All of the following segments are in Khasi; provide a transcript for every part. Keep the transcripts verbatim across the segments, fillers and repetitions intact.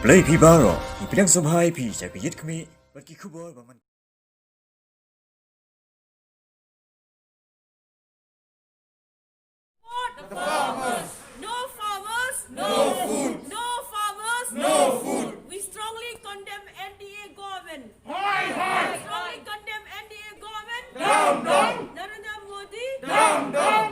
Khublei phi baroh, ngi pdiang sngewbha ïa phi sha ka Ïit Khmih bad ki khubor ba man. Support the farmers. No farmers, no food. No farmers, no food. We strongly condemn N D A government. High, high. We strongly condemn N D A government. Down, down. Narendra Modi. Down, down.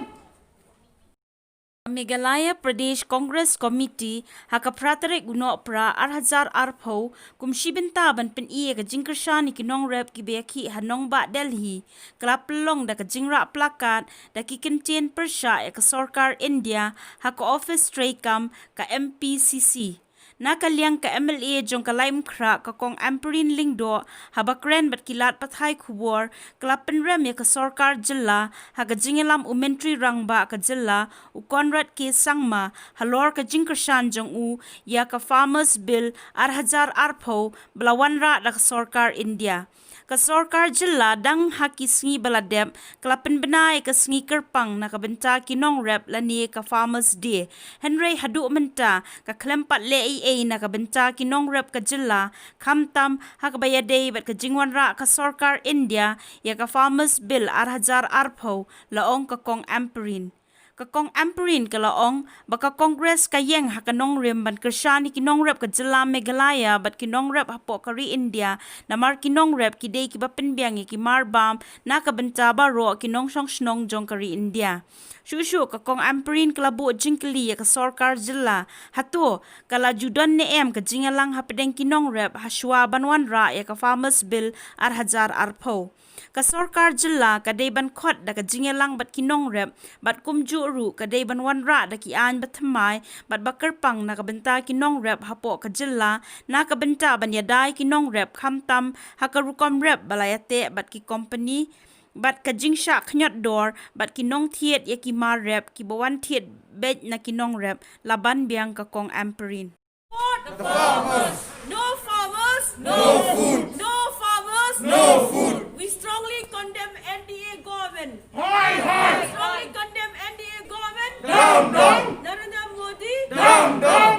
Meghalaya Pradesh Congress Committee ha ka phra tarik u Nohprah ar hajar arphew, kum shi bynta ban pyni ïa ka jingkyrshan ïa ki nongrep kiba ïakhih ha nongbah Delhi, ka la pynlong da ka jingrah plakat da ki kyntien pyrshah ïa ka sorkar India ha ka ophis treikam ka M P C C. Na ka liang ka M L A jong ka Laitumkhrah ka Kong Ampareen Lyngdoh, haba kren bad ki lad pathai khubor, ka la pynrem ïa ka sorkar jylla ha ka jingïalam u Myntri Rangbah ka jylla u Conrad K Sangma halor ka jingkyrshan jong u ïa ka Farmers Bill ar hajar arphew ba la wanrah da ka sorkar India. Ka sorkar jylla dang ha ki sngi ba la dep ka la pynbna ïa ka sngi kyrpang na ka bynta ki nongrep lane ka Farmers Day. Hynrei haduh mynta ka khlem pat leh ei ei na ka bynta ki nongrep ka jylla, khamtam ha kaba ïadei bad ka jingwanrah ka sorkar India ïa ka Farmers Bill ar hajar arphew, la ong ka Kong Ampareen. Ka Kong Ampareen ka la ong ba ka Congress ka ïeng ha ka nongrim ban kyrshan ïa ki nongrep ka jylla Meghalaya bad ki nongrep hapoh ka ri India, namar ki nongrep ki dei kiba pynbiang ïa ki marbam na ka bynta baroh ki nongshong shnong jong ka ri India. Shuh shuh ka Kong Ampareen ka la buh jingkylli ïa ka sorkar jylla, hato ka la ju don ne em ka jingïalang hapdeng ki nongrep hashwa ban wanrah ïa ka Farmers Bill ar hajar arphew. Ka sorkar jylla ka dei ban khot da ka jingïalang bad ki nongrep, bad kumjuh ruh ka dei ban wanrah da ki aiñ ba thymmai bad ba kyrpang na ka bynta ki nongrep hapoh ka jylla, na ka bynta ban ïada ïa ki nongrep khamtam ha ka rukom rep ba la ïateh bad ki kompani, bad ka jingshah khñiot dor bad ki nongthied ïa ki mar rep kiba wan thied beit na ki nongrep, la ban biang ka Kong Ampareen. Support the farmers. No farmers, no food. No farmers, no food. We strongly condemn N D A government. High, high. We strongly condemn N D A government. Down, down. Narendra Modi. Down, down.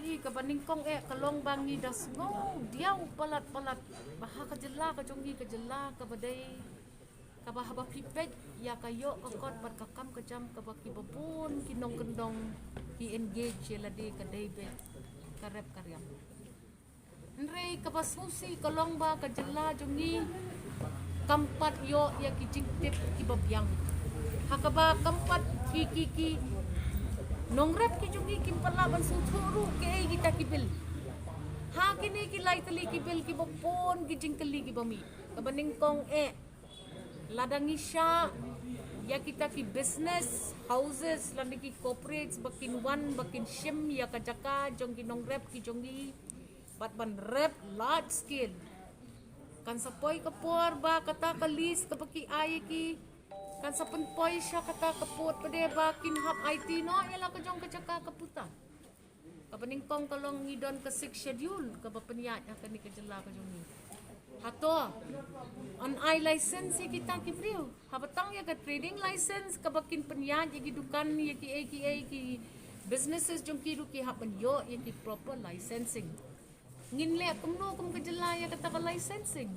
Ïa kaba nyngkong eh ka long ba ngi da sngew diaw palat palat ba ha ka jylla ka jong ngi, ka jylla kaba dei kaba haba phi peit ïa ka ïoh ka kot bad ka kam ka jam kaba kiba bun ki nongkyndong ki engage ïa lade ka dei beit ka rep ka riam. Hynrei kaba sngewsih ka long ba ka jylla jong ngi kam pat ïoh ïa ki jingtip kiba biang. Ha kaba kam pat ki ki ki nongrep ki jong ngi kim pat lah ban sngewthuh ruh kiei kita ki bill. Ha kine ki lai tylli ki bill kiba bun ki jingkylli kiba mih. Kaba nyngkong eh, lada ngi shah ïa kita ki business houses lane ki corporates ba kin wan ba kin shim ïa ka jaka jong ki nongrep ki jong ngi bad ban rep large scale, kan sa poi ka por ba kata ka lease kaba ki ai ïa ki kan sa pynpoi sha kata ka pud pat de ba kin hap aiti noh ïa la ka jong ka jaka ka puta. Kaba nyngkong ka long ngi don ka Sixth Schedule kaba pynïaid ha kane ka jylla ka jong ngi. Hato yn ai license ïa kita ki briew? Haba tang ïa ka trading license kaba kin pynïaid ïa ki dukan, ïa ki ei ki ei ki businesses jong ki ruh ki hap ban ïoh ïa ki proper licensing. Ngin leh kumno kum ka jylla ïa kata ka licensing?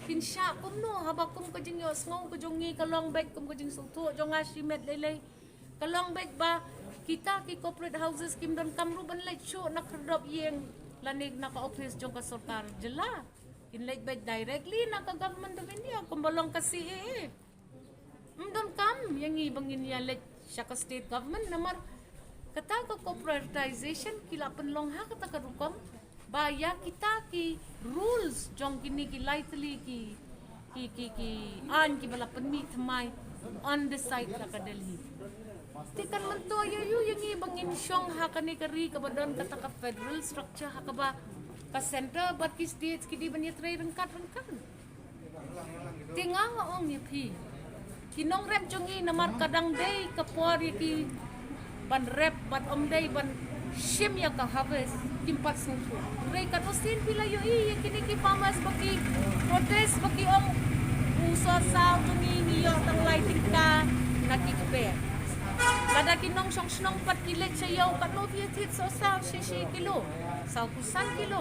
Kin shah kumno haba kum ka jingïohsngew ka jong ngi ka long beit kum ka jingsngewthuh jong nga shimet lei lei. Ka long beit ba kita ki corporate houses kim donkam ruh ban leit shuh na khyrdop ïing lane na ka office jong ka sorkar jylla. Kin leit beit directly na ka Government of India kumba long ka C A A. Ym donkam ïa ngi ba ngin ïa leit sha ka state government namar kata ka corporatization ki la pynlong ha kata ka rukom ba ïa kita ki rules jong kine ki lai tylli ki ki ki ki aiñ kiba la pynmih thymmai yn decide la ka Delhi. Te kan myntoi ïa u ïa ngi ba ngin shong ha kane ka ri kaba don kata ka federal structure ha kaba ka centre bad ki states ki dei ban ïatrei ryngkat ryngkat. Te nga nga ong ïa phi, ki nongrep jong ngi namar ka dang dei ka por ïa ki ban rep bad ym dei ban shim ïa ka harvest, kim pat sngewthuh. Hynrei katno sien phi la ïohi ïa kine ki farmers ba ki protest ba ki ong u sor saw jong ngi ngi ïoh tang lai tyngka na ki kper. Lada ki nongshong shnong pat ki leit sha ïew, katno phi thied soh saw shi shi kilo, saw phew san kilo,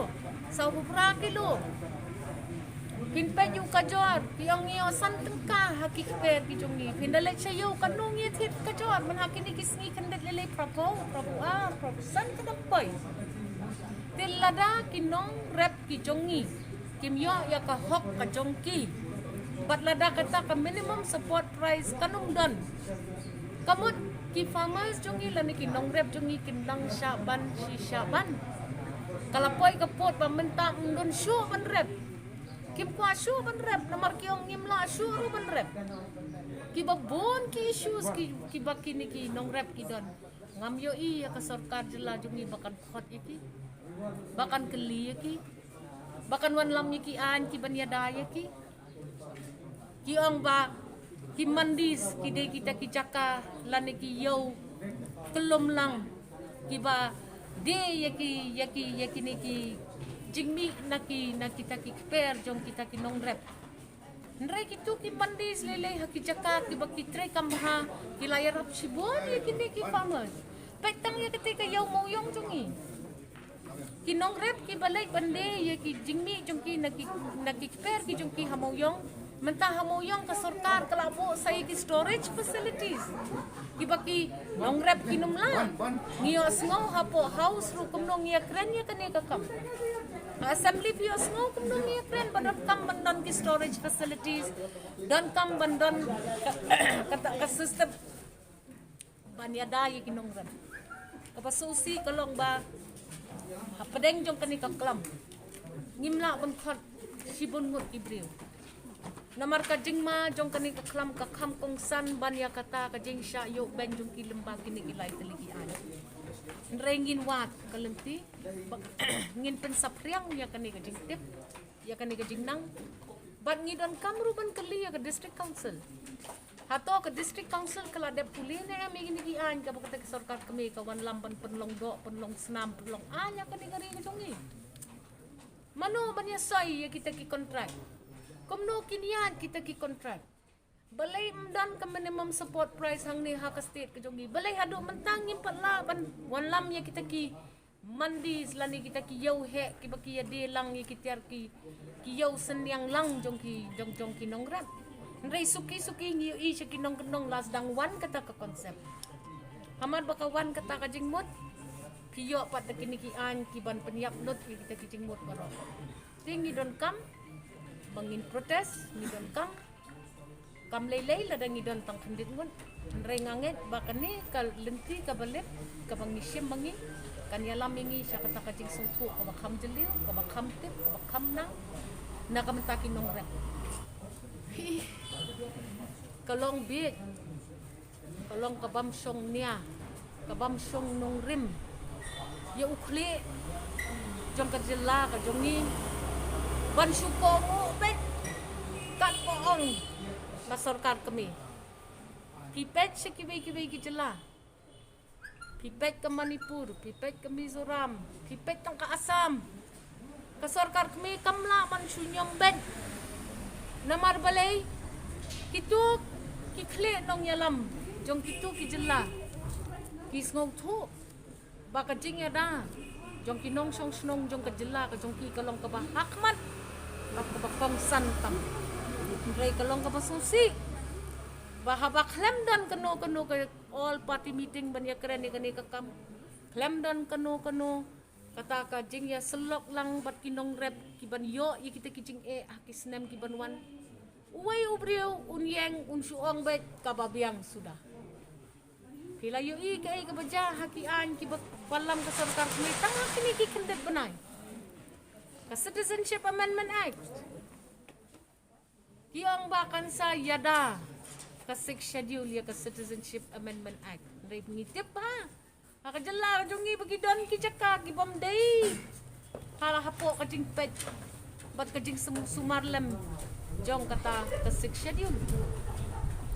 saw phew phra kilo. Phin peit ïa u kajor, ki ong ngi ïoh san tyngka ha ki kper ki jong ngi. Phin da leit sha ïew, katno ngi thied kajor, man ha kine ki sngi khyndiat lei lei, phra phew, phra phew ar, phra phew san, ka dang poi. Te lada ki nongrep ki jong ngi kim ïoh ïa ka hok ka jong ki, bad lada kata ka minimum support price kan ym don, ka mut ki farmers jong ngi lane ki nongrep jong ngi kin nang shah ban shi shah ban. Ka la poi ka pud ba mynta ym don shuh ban rep. Kim kwah shuh ban rep, namar ki ong ngim lah shuh ruh ban rep. Kiba bun ki issues ki, kiba kine ki nongrep ki don. Ngam ïohi ïa ka sorkar jylla jong ngi ba kan khot ïa ki, ba kan kylli ïa ki, ba kan wanlam ïa ki aiñ ki ban ïada ïa ki. Ki ong ba ki mandis ki dei kita ki jaka lane ki ïew kyllum lang kiba die ïa ki, ïa ki, ïa kine ki jingmih na ki, na kita ki kper jong kita ki nongrep. Hynrei kito ki mandis lei lei ha ki jaka kiba ki trei kam bha, ki la ïarap shibun ïa kine ki farmers. Peit tang ïa kata ka ïew Mawïong jong ngi. Ki nongrep kiba leit ban die ïa ki jingmih jong ki na ki, na ki kper ki jong ki ha Mawïong. Mynta ha Mawïong ka sorkar ka la buh sa ïa ki storage facilities. Kiba ki nongrep kin ym lah. Ngi ïohsngew hapoh House ruh kumno ngi ïakren ïa kane ka kam. Ha Assembly phi ïohsngew kumno ngi ïakren ba donkam ban don ki storage facilities, donkam ban don ka, ka, ka system ban ïada ïa ki nongrep. Kaba sngewsih ka long ba hapdeng jong kane ka khlam ngim lah ban khot shibun ngut ki briew. Namar ka jingma jong kane ka khlam ka kham kongsan ban ïa kata ka jingshah ïoh beiñ jong ki lyngba kine ki lai tylli ki aiñ. Hynrei ngin wad ka lynti, ba ngin pynsaphriang ïa kane ka jingtip, ïa kane ka jingnang. Bad ngi donkam ruh ban kylli ïa ka District Council. Hato ka District Council ka la dep pule ne em ïa kine ki aiñ kaba kata ka sorkar kmie ka wanlam ban pynlong doh, pynlong snam, pynlong aiñ ïa kane ka ri ka jong ngi? Mano ban ïasoi ïa kita ki kontrak? Kumno kin ïaid kita ki kontrak? Balei ym don ka minimum support price hangne ha ka state ka jong ngi? Balei haduh mynta ngim pat lah ban wanlam ïa kita ki mandis lane kita ki ïew heh kiba ki ïadie lang ïa ki tiar ki, ki ïew synñiang lang jong ki, jong, jong ki nongrep? Hynrei suki suki ngi ïohi sha ki nongkyndong la sdang wan kata ka concept. Hamar ba ka wan kata ka jingmut, phi ïoh pat da kine ki aiñ ki ban pynïap lut ïa kita ki jingmut baroh. Te ngi donkam ba ngin protest, ngi donkam. Kam lei lei lada ngi don tang khyndiat ngut. Hynrei nga ngeit ba kane ka lynti kaba lip kaba ngi shim ma ngi kan ïalam ïa ngi sha kata ka jingsngewthuh kaba kham jylliew, kaba kham tip, kaba kham nang na ka bynta ki nongrep. Hi, ka long bieit, ka long ka bym shong nia, ka bym shong nongrim ïa u khlieh jong ka jylla ka jong ngi ban shu kohnguh beit. Katba ong ka sorkar kmie, phi peit sha kiwei kiwei ki jylla, phi peit ka Manipur, phi peit ka Mizoram, phi peit tang ka Assam, ka sorkar kmie kam lah ban shu ñiom beit. Namar balei? Kito ki khlieh nongïalam jong kito ki jylla ki sngewthuh ba ka jingïada jong ki nongshong shnong jong ka jylla ka jong ki ka long kaba hakhmat bad kaba kongsan tam. Hynrei ka long kaba sngewsih ba haba khlem don kano kano ka all party meeting ban ïakren ïa kane ka kam, khlem don kano kano kata ka jingïasyllok lang bad ki nongrep ki ban ïoh ïa kita ki jingeh ha ki snem ki ban wan, uwei u briew un ïeng un shu ong beit kaba biang suda. Phi la ïohi kaei kaba jia ha ki aiñ kiba wanlam ka sorkar kmie tang ha kine ki khyndiat bnai? Ka Citizenship Amendment Act. Ki ong ba kan sa ïada ka Sixth Schedule ïa ka Citizenship Amendment Act. Hynrei ngi tip ba ha ka jylla ka jong ngi ba ki don ki jaka ki bym dei ha la hapoh ka jingpeit bad ka jingsumar lem jong kata ka Sixth Schedule.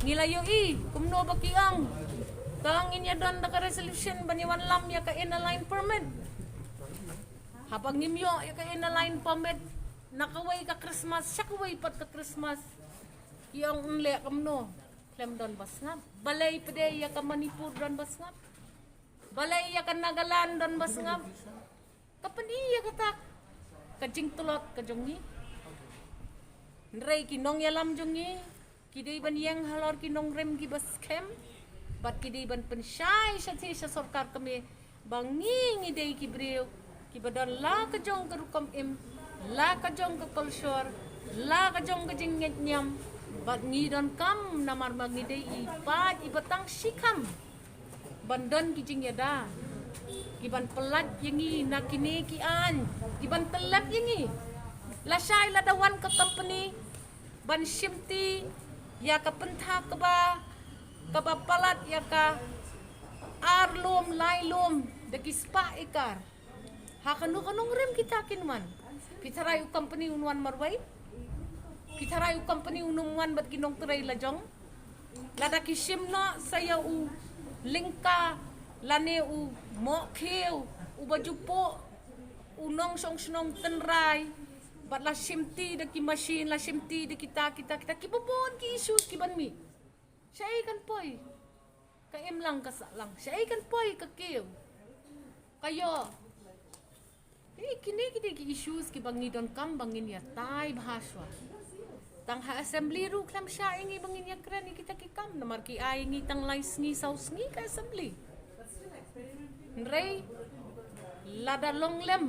Ngi la ïohi kumno ba ki ong, ka ong ngin ïa don da ka resolution ban ïa wanlam ïa ka Inner Line Permit. Haba ngim ïoh ïa ka Inner Line Permit na kawei ka Christmas sha kawei pat ka Christmas, ki ong yn leh kumno? Lem don ba sngap. Balei pdei ïa ka Manipur don ba sngap. Balei ïa ka Nagaland don ba sngap. Ka pyni ïa kata ka jingtlot ka jong ngi. Hynrei ki nongïalam jong ngi ki dei ban ïeng halor ki nongrim ki ba skhem. Bad ki dei ban pynshai shatei sha sorkar kmie ba ngi ngi dei ki briew ki ba don la ka jong ka rukom im, la ka jong ka kolshor, la ka jong ka jingngeit niam. Bad ngi donkam namar ba ngi dei i paid i ba tang shikham ban don ki jingïada ki ban pyllait ïa ngi na kine ki aiñ ki ban tyllep ïa ngi. Lashai lada wan ka company ban shimti ïa ka pynthak kaba kaba palat ïa ka ar lum lai lum da ki spah ekar. Ha kano kano nongrim kita kin wan. Phi tharai u company un wan marwei. Phi tharai u company un ym wan bad ki nongtrei la jong. Lada ki shim noh sa ïa u lyngka lane u mohkhiew u ba ju poh u nongshong shnong tynrai. Bad la shimti da ki machine, la shimti da kita kita kita ki bun ki issues ki ban mih. Shaei kan poi ka imlang ka sahlang, shaei kan poi ka kiew ka ïoh. Kine ki dei ki issues ki ba ngi donkam ba ngin ïatai bha shuwa. Tang ha assembly ruh khlem shah ïa ngi ba ngin ïakren ïa kita ki kam namar ki ai ngi tang lai sngi saw sngi ka assembly. Hynrei lada long lem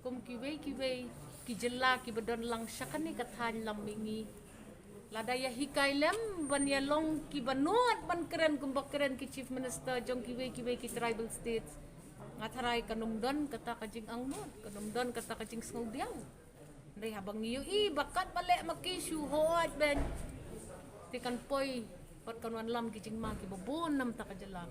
kum kiwei kiwei ki jylla ki ba don lang sha kane ka thaiñ lam mihngi. Lada ïa hikai lem ban ïa long ki ba nud ban kren kum ba kren ki chief minister jong kiwei kiwei ki tribal states. Nga tharai kan ym don kata ka jingangnud, kan ym don kata ka jingsngewdiang. Hynrei haba ngi ïohi ba kat ba leh ma ki shu hoi ben. Te kan poi bad kan wan lam ki jingma ki ba bun namar ka jylla.